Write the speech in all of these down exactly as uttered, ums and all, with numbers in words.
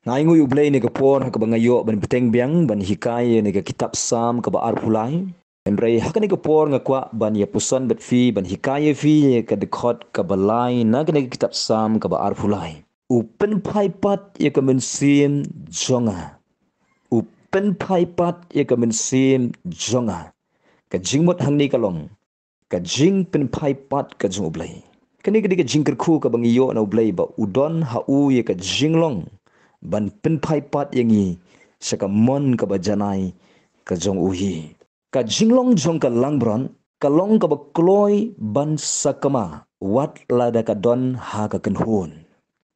Nga ainguh ïa U Blei ïa kane ka por ha kaba nga ïoh ban bteng biang ban hikai ïa kane ka kitab Salm kaba arphew lai. Hynrei ha kane ka por nga kwah ban ïa puson bad phi, ban hikai ïa phi ïa ka dkhot kaba lai na kane ka kitab Salm kaba arphew lai. U pynphai pat ïa ka mynsiem jong nga. U pynphai pat ïa ka mynsiem jong nga. Ka jingmut hangne ka long ka jingpynphai pat ka jong U Blei. Kane ka dei ka jingkyrkhu kaba ngi ïoh na U Blei ba u don ha u ïa ka jinglong ban pynphai pat ïa ngi sha ka mon kaba janai ka jong u hi. Ka jinglong jong ka langbrot ka long kaba kloi ban sakma wat lada ka don ha ka kynhun.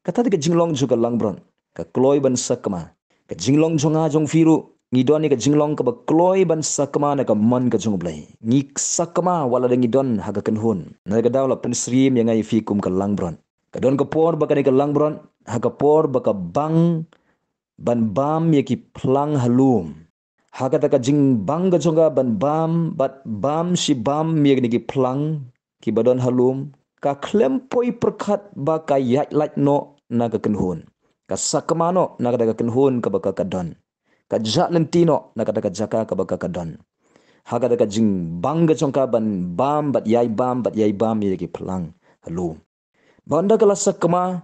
Kata dei ka jinglong jong ka langbrot ka kloi ban sakma. Ka jinglong jong nga jong phi ruh ngi don ïa ka jinglong kaba kloi ban sakma na ka mon ka jong U Blei. Ngi sakma wat lada ngi don ha ka kynhun. Na ka daw la pynsyriem ïa nga ïa phi kum ka langbrot. Ka don ka por ba kane ka langbrot ha ka por ba ka bang ban bam ïa ki phlang ha lum. Ha kata ka jingbang ka jong ka ban bam bad bam shi bam ïa kine ki phlang kiba don ha lum, ka khlem poi pyrkhat ba ka ïaid lait noh na ka kynhun. Ka sakma noh na kata ka kynhun kaba ka ka don. Ka jah lynti noh na kata ka jaka kaba ka ka don. Ha kata ka jingbang ka jong ka ban bam bad ïai bam bad ïai bam ïa ki phlang ha lum. Ba ynda ka la sakma,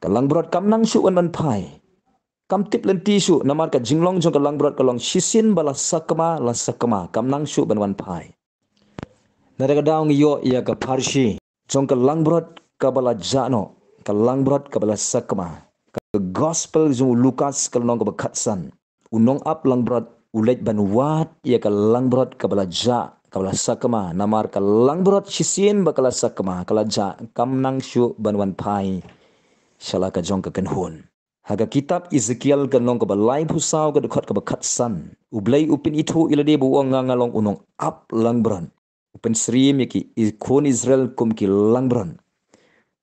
ka langbrot kam nang shuh ban wan phai. Kam tip lynti shuh namar ka jinglong jong ka langbrot ka long shisien ba la sakma, la sakma, kam nang shuh ban wan phai. Na kata ka daw ngi ïoh ïa ka pharshi jong ka langbrot kaba la jah noh, ka langbrot kaba la sakma. Ka gospel jong u Lukas ka lynnong kaba khatsan. U nongap langbrot u leit ban wad ïa ka langbrot kaba la jah, kaba la sakma, namar ka langbrot shisien ba ka la sakma, ka la jah, kam nang shuh ban wan phai sha la ka jong ka kynhun. Ha ka kitab Ezekiel ka lynnong kaba laiphew saw ka dkhot kaba khatsan, U Blei u pynithuh ïa lade ba u ong nga nga long u nongap langbrot. U pynsyriem ïa ki i-, khun Israel kum ki langbrot.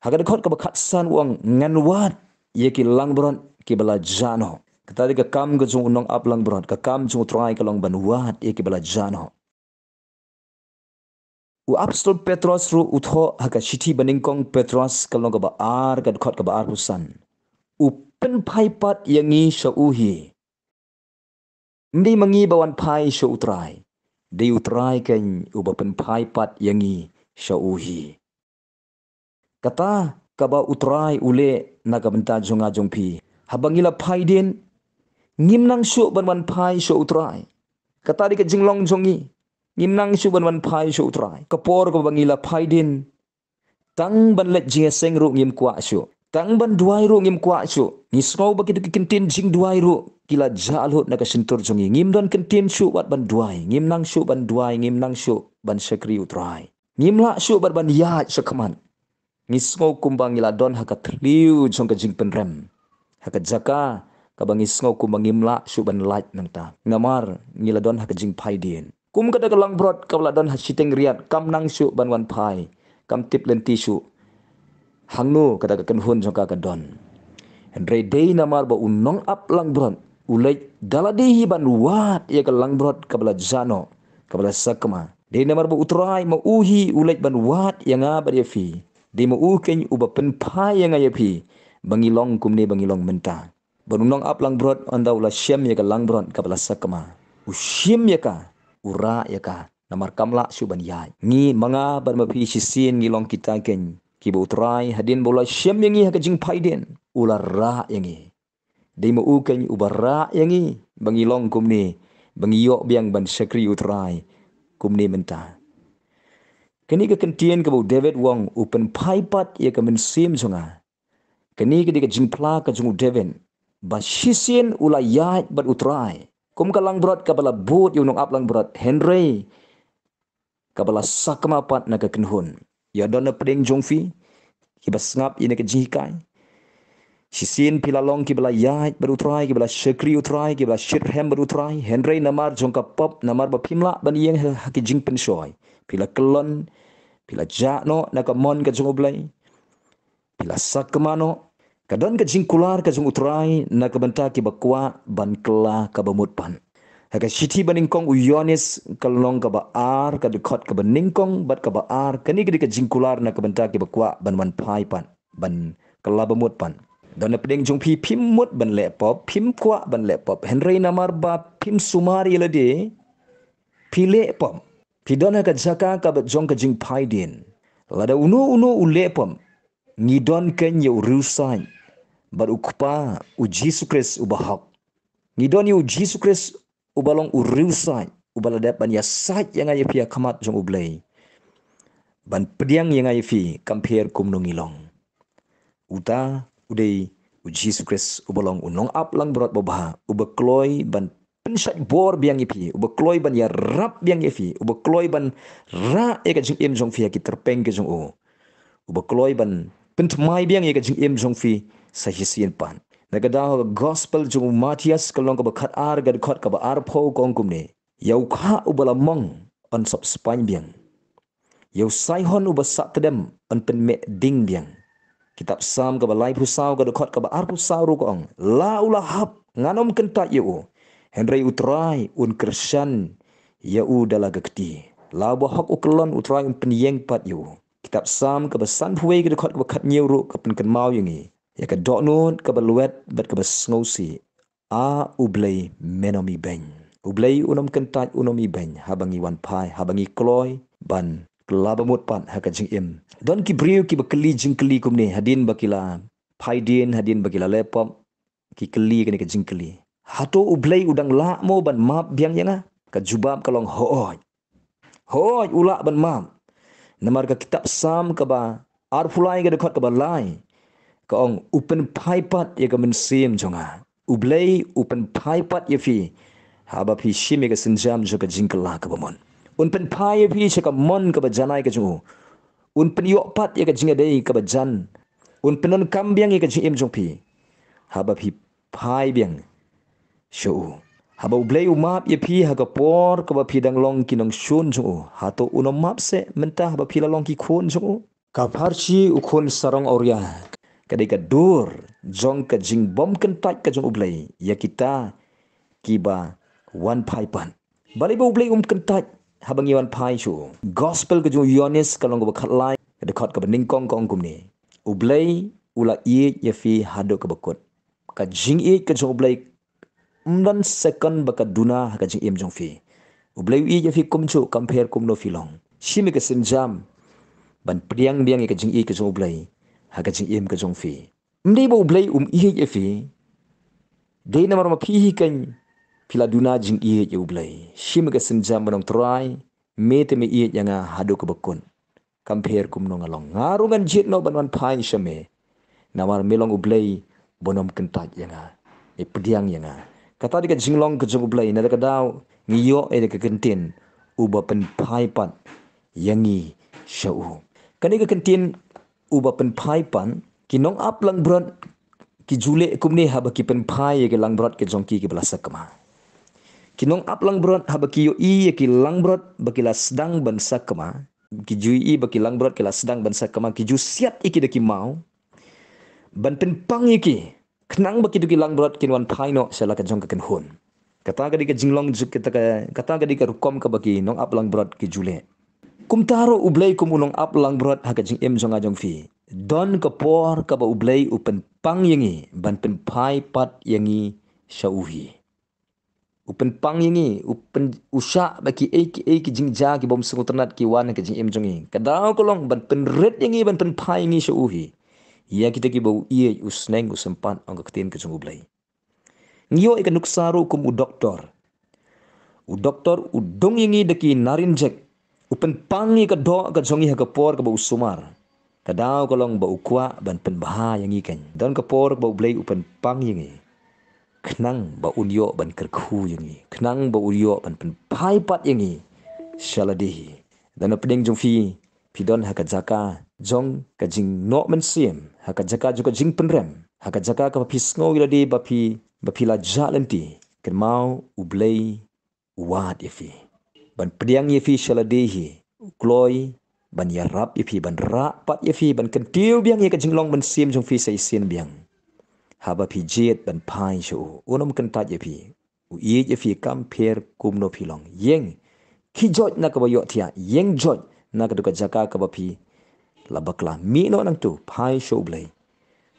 Ha ka dkhot kaba khatsan u ong ngan wad ïa ki langbrot kiba la jah noh. Kata dei ka kam ka jong u nongap langbrot, ka kam jong U Trai ka long ban wad ïa kiba la jah noh. U apostol Petros ruh u thoh ha ka shithi banyngkong Petros ka lynnong kaba ar ka dkhot kaba arphew san. U pynphai pat ïa ngi sha u hi. Ym dei ma ngi ba wan phai sha U Trai. Dei U Trai keiñ uba pynphai pat ïa ngi sha u hi. Kata kaba U Trai u leh na ka bynta jong nga jong phi. Haba ngi la phai dien, ngim nang shuh ban wan phai sha U Trai. Kata dei ka jinglong jong ngi. Ngim nang shuh ban wan phai sha U Trai. Ka por kaba ngi la phai dien, tang ban leit jingïaseng ruh ngim kwah shuh. Tang ban duwai ruh ngim kwah shuh. Ngi sngew ba kito ki kyntien jingduwai ruh ki la jah lut na ka shyntur jong ngi. Ngim don kyntien shuh wat ban duwai. Ngim nang shuh ban duwai, ngim nang shuh ban shakri U Trai. Ngim lah shuh bad ban ïaid shakhmat. Ngi sngew kumba ngi la don ha ka thliew jong ka jingpynrem. Ha ka jaka kaba ngi sngew kumba ngim lah shuh ban lait nangta. Namar ngi la don ha ka jingphai dien. Kum kata ka langbrot kaba la don ha shiteng riat kam nang shuh ban wan phai. Kam tip lynti shuh hangno kata ka kynhun jong ka ka don. Hynrei dei namar ba u nongap langbrot u leit da lade hi ban wad ïa ka langbrot kaba la jah noh, kaba la sakma. Dei namar ba U Trai ma u hi u leit ban wad ïa nga bad ïa phi. Dei ma u keiñ uba pynphai ïa nga ïa phi ba ngi long kumne ba ngi long mynta. Bad u nongap langbrot ynda u la shem ïa ka langbrot kaba la sakma, u shim ïa ka, u rah ïa ka. Namar kam lah shuh ban ïaid. Ngi ma nga bad ma phi shisien ngi long kita keiñ kiba U Trai hadien ba u la shem ïa ngi ha ka jingphai dien, u la rah ïa ngi. Dei ma u keiñ uba rah ïa ngi ba ngi long kumne, ba ngi ïoh biang ban shakri U Trai kumne mynta. Kane ka kyntien kaba u David u ong u pynphai pat ïa ka mynsiem jong nga. Kane ka dei ka jingphla ka jong u David ba shisien u la ïaid bad U Trai. Kum ka langbrot kaba la bud ïa u nongap langbrot, hynrei kaba la sakma pat na ka kynhun. Ïa don na pdeng jong phi kiba sngap ïa kane ka jinghikai. Shisien phi la long kiba la ïaid bad U Trai, kiba la shakri U Trai, kiba la shitrhem bad U Trai. Hynrei namar jong ka pop, namar ba phim lah ban ïeng ha, ha ki jingpynshoi, phi la kyllon, phi la jah noh na ka mon ka jong U Blei. Phi la sakma noh. Ka don ka jingkular ka jong U Trai na ka bynta kiba kwah ban kylla kaba mut pat. Ha ka shithi banyngkong u Ïoannis ka lynnong kaba ar ka dkhot kaba nyngkong bad kaba ar, kane ka dei ka jingkular na ka bynta kiba kwah ban wan phai pat, ban kylla ba mut pat. Don na pdeng jong phi phim mut ban leh pop, phim kwah ban leh pop. Hynrei namar ba phim sumar ïa lade, phi leh pop. Phi don ha ka jaka kaba jong ka jingphai dien. Lada uno uno u leh pop, ngi don kein ïa u riewsaiñ bad u Kpa, u Jisu Khrist uba hok. Ngi don ïa u Jisu Khrist uba long u riewsaiñ, uba la dep ban ïasaid ïa nga ïa phi ha khmat jong U Blei, ban pdiang ïa nga ïa phi kam pher kumno ngi long. Uta u dei u Jisu Khrist uba long u nongap langbrot babha, uba kloi ban pynshait bor biang ïa phi, uba kloi ban ïarap biang ïa phi, uba kloi ban rah ïa ka jingim jong phi ha ki tyrpeng ka jong u. Uba kloi ban pynthymmai biang ïa ka jingim jong phi sa shisien pat. Na ka daw ha ka gospel jong u Mathaios ka lynnong kaba khatar, ka dkhot kaba arphew, ka ong kumne: Ïa u kha uba la mong yn sop spaiñ biang, ïa u saihon uba sah tdem yn pynmeh ding biang. Kitab Salm kaba laiphew saw, ka dkhot kaba arphew saw ruh ka ong: La u la hap, ngan ym kyntait ïa u, hynrei U Trai un kyrshan ïa u da la ka kti. La uba hok u kyllon, U Trai un pynïeng pat ïa u. Kitab Salm kaba sanphew wei, ka dkhot kaba khathynñiew ruh ka pynkynmaw ïa ngi ïa ka dohnud kaba lwet bad kaba sngewsih: A U Blei, men ym ibeiñ. U Blei un ym kyntait, un ym ibeiñ haba ngi wan phai, haba ngi kloi ban kylla bamut pat ha ka jingim. Don ki briew kiba kylli jingkylli kumne hadien ba ki la phai dien, hadien ba ki la leh pop, ki kylli kane ka jingkylli: Hato U Blei u dang lah mo ban map biang ïa nga? Ka jubab ka long: Hooid. Hooid, u lah ban map. Namar ka kitab Salm kaba arphew lai, ka dkhot kaba lai ka ong: U pynphai pat ïa ka mynsiem jong nga. U Blei u pynphai pat ïa phi haba phi shim ïa ka sienjam jong ka jingkylla kaba mon. Un pynphai ïa phi sha ka mon kaba janai ka jong u. Un pynïoh pat ïa ka jingïadei kaba jan. Un pyndonkam biang ïa ka jingim jong phi haba phi phai biang sha u. Haba U Blei u map ïa phi ha ka por kaba phi dang long ki nongshun jong u, hato un ym map seh mynta haba phi la long ki khun jong u? Ka pharshi u khun sarong awria ka dei ka dur jong ka jingbym kyntait ka jong U Blei ïa kita kiba wan phai pat. Balei ba U Blei um kyntait haba ngi wan phai sha u? Gospel ka jong u Ïoannis ka lynnong kaba khatlai, ka dkhot kaba nyngkong ka ong kumne: U Blei u la ïeit ïa phi haduh kaba kut. Ka jingïeit ka jong U Blei ym don second ba ka duna ha ka jingim jong phi. U Blei u ïeit ïa phi kumjuh kam pher kumno phi long. Shim ïa ka sienjam ban pdiang biang ïa ka jingïeit ka jong U Blei ha ka jingim ka jong phi. Ym dei ba U Blei um ïeit ïa phi, dei namar ma phi hi kein phi la duna jingïeit ïa U Blei. Shim ïa ka sienjam ban ong: Trai, me te me ïeit ïa nga haduh kaba kut. Kam pher kumno nga long, nga ruh ngan jied noh ban wan phai sha me. Namar me long U Blei uba ym kyntait ïa nga, me pdiang ïa nga. Kata dei ka jinglong ka jong U Blei, na kata ka daw ngi ïoh ïa ka kyntien: Uba pynphai pat ïa ngi sha u. Kane ka kyntien uba pynphai pat, ki nongap langbrot ki ju leh kumne haba ki pynphai ïa ki langbrot ki jong ki kiba la sakma. Ki nongap langbrot haba ki ïohi ïa ki langbrot ba ki la sdang ban sakma, ki ju ïohi ba ki langbrot ki la sdang ban sakma, ki ju siat ïa ki da ki maw ban pynpang ïa ki, khnang ba kito ki langbrot kin wan phai noh sha la ka jong ka kynhun. Kata ka dei ka jinglong ju-, kata ka, kata ka dei ka rukom kaba ki nongap langbrot ki ju leh. Kumta ruh U Blei kum u nongap langbrot ha ka jingim jong nga jong phi, don ka por kaba U Blei u pynpang ïa ngi ban pynphai pat ïa ngi sha u hi. U pynpang ïa ngi, u pyn-, u shah ba kiei kiei ki jingjia ki bym sngewtynnat ki wan ha ka jingim jong ngi, ka daw ka long ban pynrit ïa ngi, ban pynphai ïa ngi sha u hi. Ïa kita kiba u ïeit, u sneng, u sympat, ong ka ktien ka jong U Blei. Ngi ïoh ïa ka nuksa ruh kum u doktor. U doktor u dung ïa ngi da ki narinjek, u pynpang ïa ka doh ka jong ngi ha ka por kaba u sumar. Ka daw ka long ba u kwah ban pynbha ïa ngi kein. Don ka por ba U Blei u pynpang ïa ngi, khnang ba un ïoh ban kyrkhu ïa ngi, khnang ba un ïoh ban pynphai pat ïa ngi sha lade hi. Don na pdeng jong phi, phi don ha ka jaka jong ka jingnoh mynsiem, ha ka jaka jong ka jingpynrem, ha ka jaka kaba phi sngew ïa lade ba phi, ba phi la jah lynti. Kynmaw U Blei u wad ïa phi ban pdiang ïa phi sha lade hi. U kloi ban ïarap ïa phi, ban rah pat ïa phi, ban kyntiew biang ïa ka jinglong mynsiem jong phi sa shisien biang. Haba phi jied ban phai sha u, un ym kyntait ïa phi. U ïeit ïa phi kam pher kumno phi long. Ïeng, khie joit na kaba ïohthiah, ïeng joit na kato ka jaka kaba phi la bakla. Mih noh nangto, phai sha U Blei.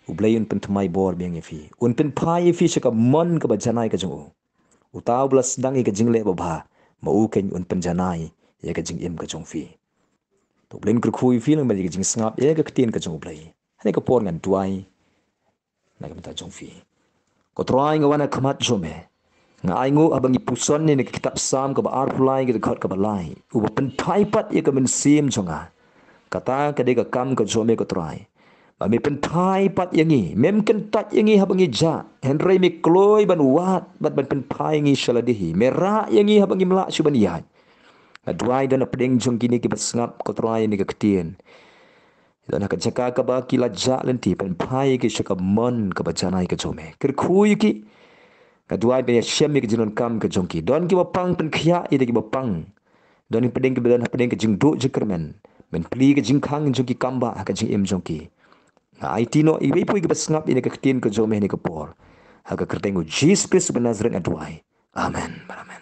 U Blei un pynthymmai bor biang ïa phi. Un pynphai ïa phi sha ka mon kaba janai ka jong u. Uta uba la sdang ïa ka jingleh babha, ma u keiñ un pynjanai ïa ka jingim ka jong phi. To U Blei un kyrkhu ïa phi lem bad ïa ka jingsngap ïa ka ktien ka jong U Blei. Ha kane ka por ngan duwai na ka bynta jong phi. Ko Trai, nga wan ha khmat jong me. Nga ainguh haba ngi puson ïa kane ka kitab Salm kaba arphew lai, ka dkhot kaba lai. Uba pynphai pat ïa ka mynsiem jong nga. Kata ka dei ka kam ka jong me, ko Trai. Ba me pynphai pat ïa ngi, mem kyntait ïa ngi haba ngi jah, hynrei me kloi ban wad bad ban pynphai ïa ngi sha lade hi. Me rah ïa ngi haba ngim lah shuh ban ïaid. Nga duwai don hapdeng jong kine kiba sngap, ko Trai, ïa kane ka ktien. Don ha ka jaka kaba ki la jah lynti, pynphai ïa ki sha ka mon kaba janai ka jong me. Kyrkhu ïa ki. Nga duwai ban ïashem ïa ka jingdonkam ka jong ki. Don kiba pang, pynkhiah ïa kiba pang. Don hapdeng kiba don hapdeng ka jingduh jingkyrmen. Men plie ka jingkhang jong ki kam bah ha ka jingim jong ki. Nga aiti noh ïa kiwei pat kiba sngap ïa kane ka ktien ka jong me ha kane ka por. Ha ka kyrteng U Jisu Khrist uba Nasaret nga duwai. Amen. Amen.